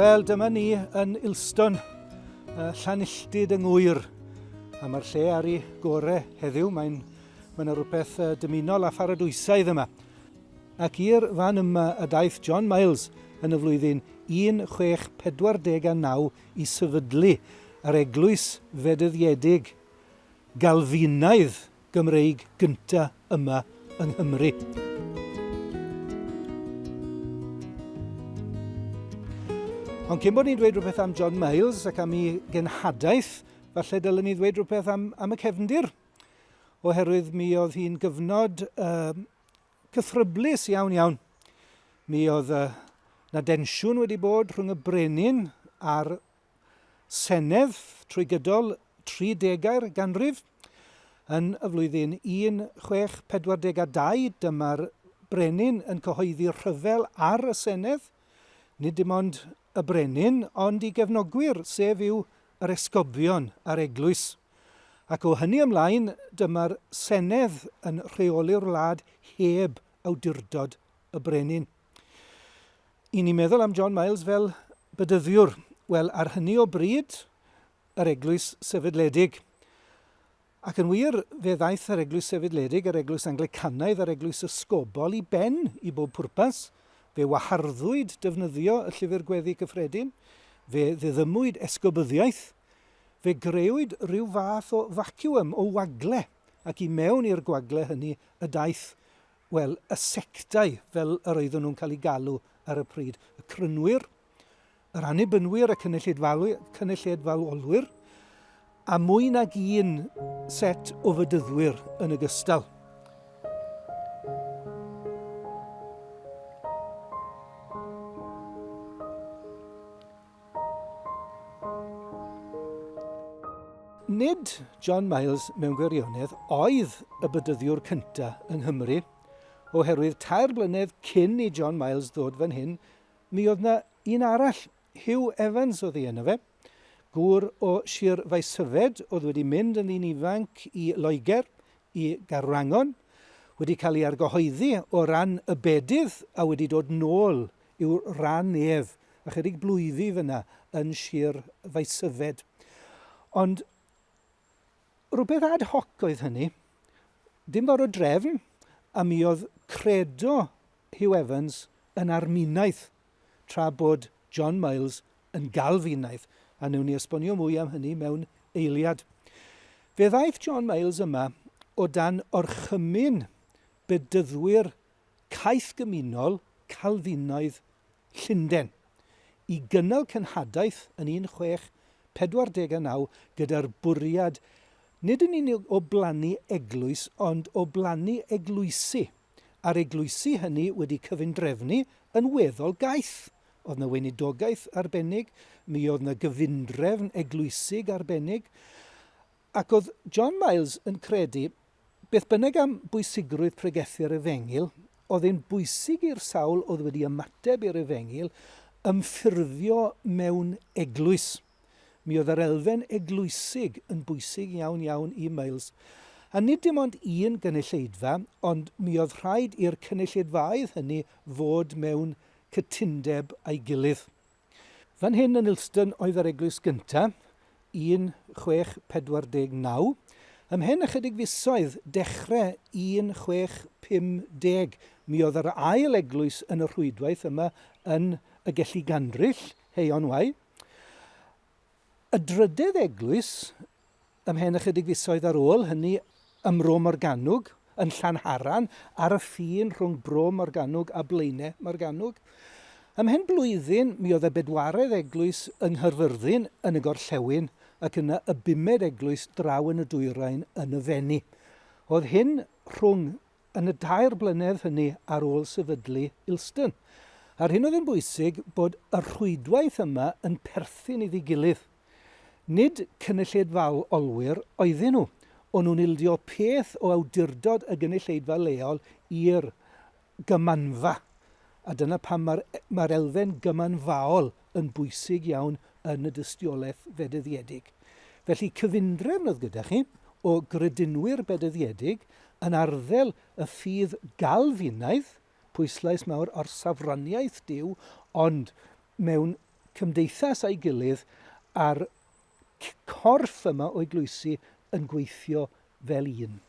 Wel, dyma ni yn Ilston, Llanilltud yng Ngŵyr. A mae'r lle ar ei gore heddiw, mae'n mae yna rhywbeth dymunol a pharadwysaidd yma. Ac i'r fan yma y daeth John Miles yn y flwyddyn 1649 i sefydlu yr eglwys fedyddiedig Galfinaidd Gymreig gynta yma yng Nghymru. Ond cyn bod ni'n dweud rhywbeth am John Miles ac am ei genhadaeth, falle dylen ni ddweud rhywbeth am, am y cefndir. Oherwydd mi oedd hi'n gyfnod uh, cythryblus iawn iawn. Mi oedd uh, na densiwn wedi bod rhwng y brenin a'r Senedd trwy gydol tridegau'r ganrif. Yn y flwyddyn 1642 dyma'r brenin yn cyhoeddi rhyfel ar y Senedd, nid dim ond y brenin ond i gefnogwyr, sef yw yr esgobion a'r eglwys. Ac o hynny ymlaen dyma'r Senedd yn rheoli'r wlad heb awdurdod y brenin. I ni'n meddwl am John Miles fel bedyddiwr. Wel, ar hynny o bryd, yr Eglwys Sefydledig. Ac yn wir, fe ddaeth yr Eglwys Sefydledig, yr Eglwys Anglicanaidd a'r Eglwys Ysgobol i ben i bob pwrpas. Fe waharddwyd defnyddio y Llyfr Gweddi Cyffredin, fe ddiddymwyd esgobyddiaeth, fe grëwyd rhyw fath o vacuum, o wagle, ac i mewn i'r gwagle hynny y daeth wel, y sectau fel yr oeddwn nhw'n cael eu galw ar y pryd, y Crynwyr, yr Annibynwyr, y cynulleidfaolwyr, a mwy nag un set o fydyddwyr yn ogystal. Nid John Miles mewn gwirionedd oedd y bydyddiwr cyntaf yng Nghymru, oherwydd tair blynedd cyn i John Miles ddod fan hyn, mi oedd 'na un arall, Hugh Evans oedd ei enw fe, gŵr o Sir Faesyfed oedd wedi mynd yn ddyn ifanc i Loegr, i Gaerwrangon, wedi cael ei argyhoeddi o ran y bedydd a wedi dod nôl i'w ran ef, ychydig blwyddi fyna yn Sir Faesyfed. Ond rhywbeth ad hoc oedd hynny, dim fawr o drefn, a mi oedd credo Hugh Evans yn Arminaidd, tra bod John Miles yn Galfinaidd, a wnewn ni esbonio mwy am hynny mewn eiliad. Fe ddaeth John Miles yma o dan orchymyn bedyddwyr Caeth Gymunol Calfinaidd Llundain i gynnal cenhadaeth yn 1649 gyda'r bwriad nid yn unig o blannu eglwys ond o blannu eglwysi, a'r eglwysi hynny wedi cyfundrefnu yn weddol gaeth. Oedd 'na weinidogaeth arbennig, mi oedd 'na gyfundrefn eglwysig arbennig, Ac oedd John Miles yn credu, beth bynnag am bwysigrwydd pregethu'r Efengyl, oedd e'n bwysig i'r sawl oedd wedi ymateb i'r Efengyl ymffurfio mewn eglwys. Mi oedd yr elfen eglwysig yn bwysig iawn iawn i Miles. A nid dim ond un gynulleidfa, ond mi oedd rhaid i'r cynulleidfaoedd hynny fod mewn cytundeb â'i gilydd. Fan hyn yn Ilston oedd yr eglwys gynta', 1649. Ymhen ychydig fisoedd, dechre 1650, mi oedd yr ail eglwys yn y rhwydwaith yma yn y Gelli Gandryll, Hay-on-Wye. Y drydedd eglwys, ymhen ychydig fisoedd ar ôl hynny, ym Mro Morgannwg, yn Llanharan, ar y ffin rhwng Bro Morgannwg a Blaenau Morgannwg. Ymhen blwyddyn, mi oedd y bedwaredd eglwys yng Nghaerfyrddin yn y gorllewin, ac yna y bumed eglwys draw yn y dwyrain yn y Fenni. Oedd hyn rhwng yn y dair blynedd hynny ar ôl sefydlu Ilston. A'r hyn oedd yn bwysig bod y rhwydwaith yma yn perthyn iddi gilydd. Nid cynulleidfaolwyr oedden nhw, o'n nhw'n ildio peth o awdurdod y gynulleidfa leol i'r gymanfa. A dyna pam mae'r mae'r elfen gymanfaol yn bwysig iawn yn y dystiolaeth fedyddiedig. Felly cyfundrefn oedd gyda chi o gredinwyr bedyddiedig yn arddel y ffydd Galfinaidd, pwyslais mawr ar safraniaeth Duw, ond mewn cymdeithas a'i gilydd a'r corff yma o eglwysi yn gweithio fel un.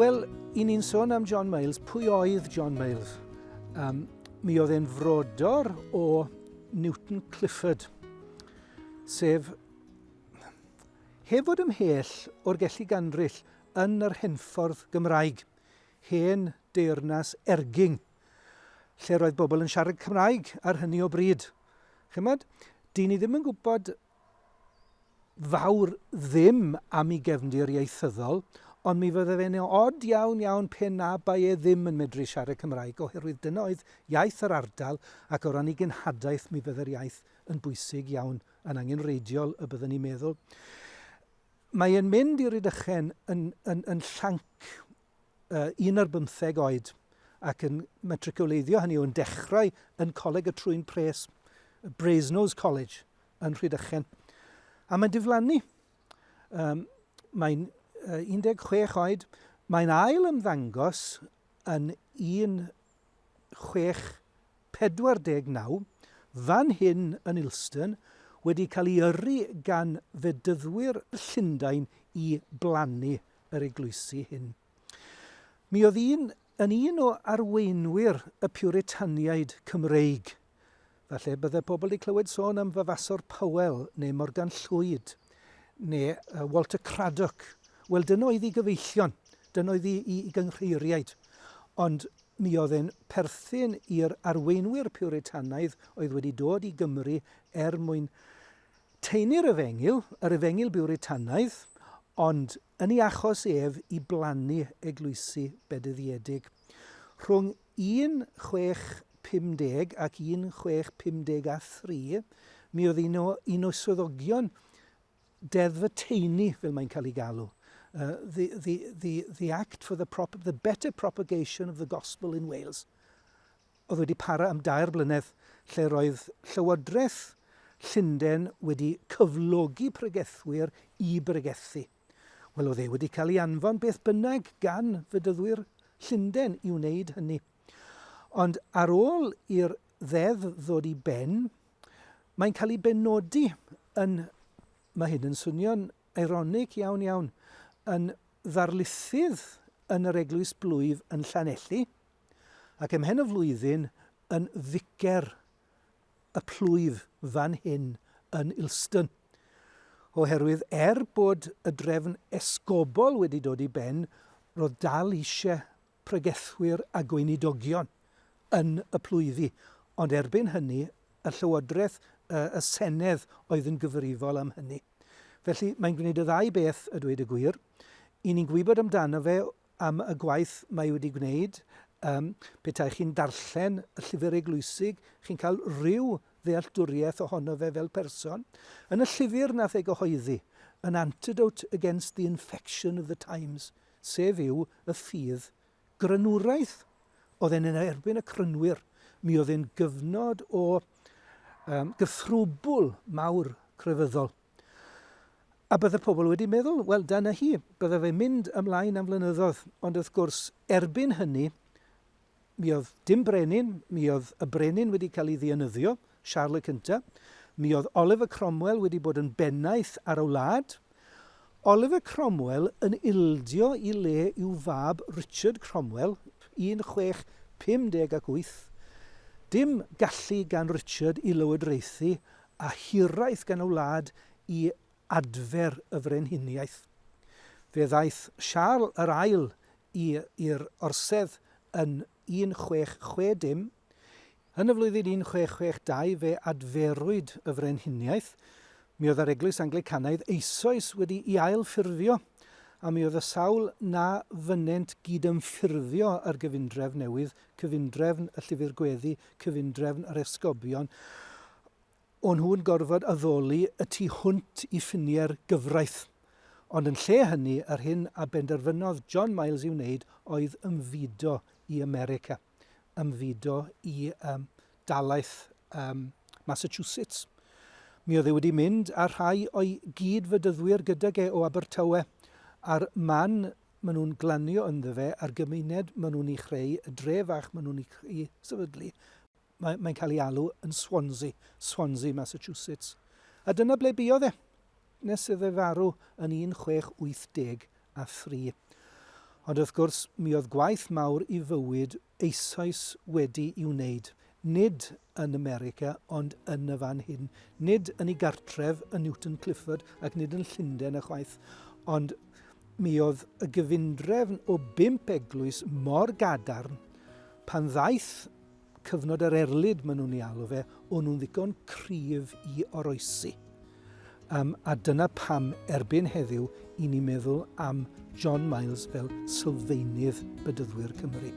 Wel, i ni'n sôn am John Miles, pwy oedd John Miles? Um, mi oedd e'n frodor o Newton Clifford, sef heb fod ymhell o'r Gelli Gandryll yn yr Henffordd Gymraeg, hen deyrnas Ergyng, lle roedd bobl yn siarad Cymraeg ar hynny o bryd. Chymod, dyn ni ddim yn gwybod fawr ddim am ei gefndir ieithyddol, ond mi fydde fe'n od iawn iawn pe na bai e ddim yn medru siarad Cymraeg, oherwydd dyna oedd iaith yr ardal, ac o ran ei genhadaeth mi fydde'r iaith yn bwysig iawn, yn angenrheidiol y byddwn ni'n meddwl. Mae e'n mynd i Rydychen yn, yn, yn llanc uh, un ar bymtheg oed ac yn matriculeiddio, hynny yw yn dechrau yn Coleg y Trwyn Pres, Brasenose College yn Rhydychen. A mae'n diflannu. Um, mae'n uh, 16 oed. Mae'n ail ymddangos yn 1649, fan hyn yn Ilston, wedi cael ei yrru gan fedyddwyr Llundain i blannu yr eglwysi hyn. Mi oedd un yn un o arweinwyr y Piwritaniaid Cymreig. Falle bydde pobl wedi clywed sôn am Vavasor Powell neu Morgan Llwyd neu Walter Craddock. Wel, dyna oedd ei gyfeillion, dyna oedd ei, ei gynghreiriaid. Ond mi oedd e'n perthyn i'r arweinwyr Piwritanaidd oedd wedi dod i Gymru er mwyn taenu'r efengyl, yr efengyl Biwritanaidd, ond yn ei achos ef i blannu eglwysi bedyddiedig. Rhwng 1650 ac 1653, mi oedd un o, un o swyddogion Deddf y Taenu, fel mae'n cael ei galw, uh, the, the, the, the Act for the, prop, the Better Propagation of the Gospel in Wales, oedd wedi para am dair blynedd, lle roedd Llywodraeth Llundain wedi cyflogi pregethwyr i bregethu. Wel, oedd e wedi cael ei anfon beth bynnag gan fydyddwyr Llundain i wneud hynny. Ond ar ôl i'r ddeddf ddod i ben, mae'n cael ei benodi yn, mae hyn yn swnio'n eironig iawn iawn, yn ddarlithydd yn yr eglwys blwyf yn Llanelli, ac ymhen y flwyddyn yn ficer y plwyf fan hyn yn Ilston. Oherwydd er bod y drefn esgobol wedi dod i ben, roedd dal eisiau pregethwyr a gweinidogion yn y plwyfi, ond erbyn hynny y llywodraeth, y, y Senedd oedd yn gyfrifol am hynny. Felly mae'n gwneud y ddau beth, a dweud y gwir. I ni'n gwybod amdano fe am y gwaith mae wedi gwneud. Um, petai chi'n darllen y llyfr eglwysig, chi'n cael rhyw ddealltwriaeth ohono fe fel person. Yn y llyfr nath ei gyhoeddi, An Antidote Against the Infection of the Times, sef yw y ffydd grynwraeth. Oedd e'n yn erbyn y crynwyr. Mi oedd e'n gyfnod o um, gythrwbwl mawr crefyddol. A bydde pobl wedi meddwl, wel, dyna hi, bydde fe'n mynd ymlaen am flynyddoedd. Ond wrth gwrs, erbyn hynny, mi oedd dim brenin, mi oedd y brenin wedi cael ei ddienyddio, Siarl y Cynta. Mi oedd Oliver Cromwell wedi bod yn bennaeth ar y wlad. Oliver Cromwell yn ildio i le i'w fab Richard Cromwell, 1658. Dim gallu gan Richard i lywodraethu a hiraeth gan y wlad i adfer y frenhiniaeth. Fe ddaeth Siarl yr Ail i i'r orsedd yn 1660. Yn y flwyddyn 1662 fe adferwyd y frenhiniaeth. Mi oedd yr Eglwys Anglicanaidd eisoes wedi i ail-ffurfio, a mi oedd y sawl na fynnent gydymffurfio â'r gyfundrefn newydd, cyfundrefn y Llyfr Gweddi, cyfundrefn yr Esgobion, O'n nhw'n gorfod addoli y tu hwnt i ffiniau'r gyfraith. Ond yn lle hynny, yr hyn a benderfynodd John Miles i'w wneud oedd ymfudo i America, ymfudo i um, dalaith um, Massachusetts. Mi oedd e wedi mynd â rhai o'i gyd-fydyddwyr gydag e o Abertawe, a'r man maen nhw'n glanio ynddo fe, a'r gymuned maen nhw'n ei chreu, y dre fach maen nhw'n ei sefydlu, mae, mae'n cael ei alw yn Swansea, Swansea, Massachusetts. A dyna ble buodd e, nes iddo farw yn 1683. Ond wrth gwrs, mi oedd gwaith mawr i fywyd eisoes wedi i wneud, nid yn America, ond yn y fan hyn. Nid yn ei gartref yn Newton Clifford ac nid yn Llundain ychwaith, ond mi oedd y gyfundrefn o bump eglwys mor gadarn pan ddaeth cyfnod yr erlid, maen nhw'n ei alw fe, o'n nhw'n ddigon cryf i oroesi. Um, a dyna pam erbyn heddiw i ni meddwl am John Miles fel sylfaenydd Bedyddwyr Cymru.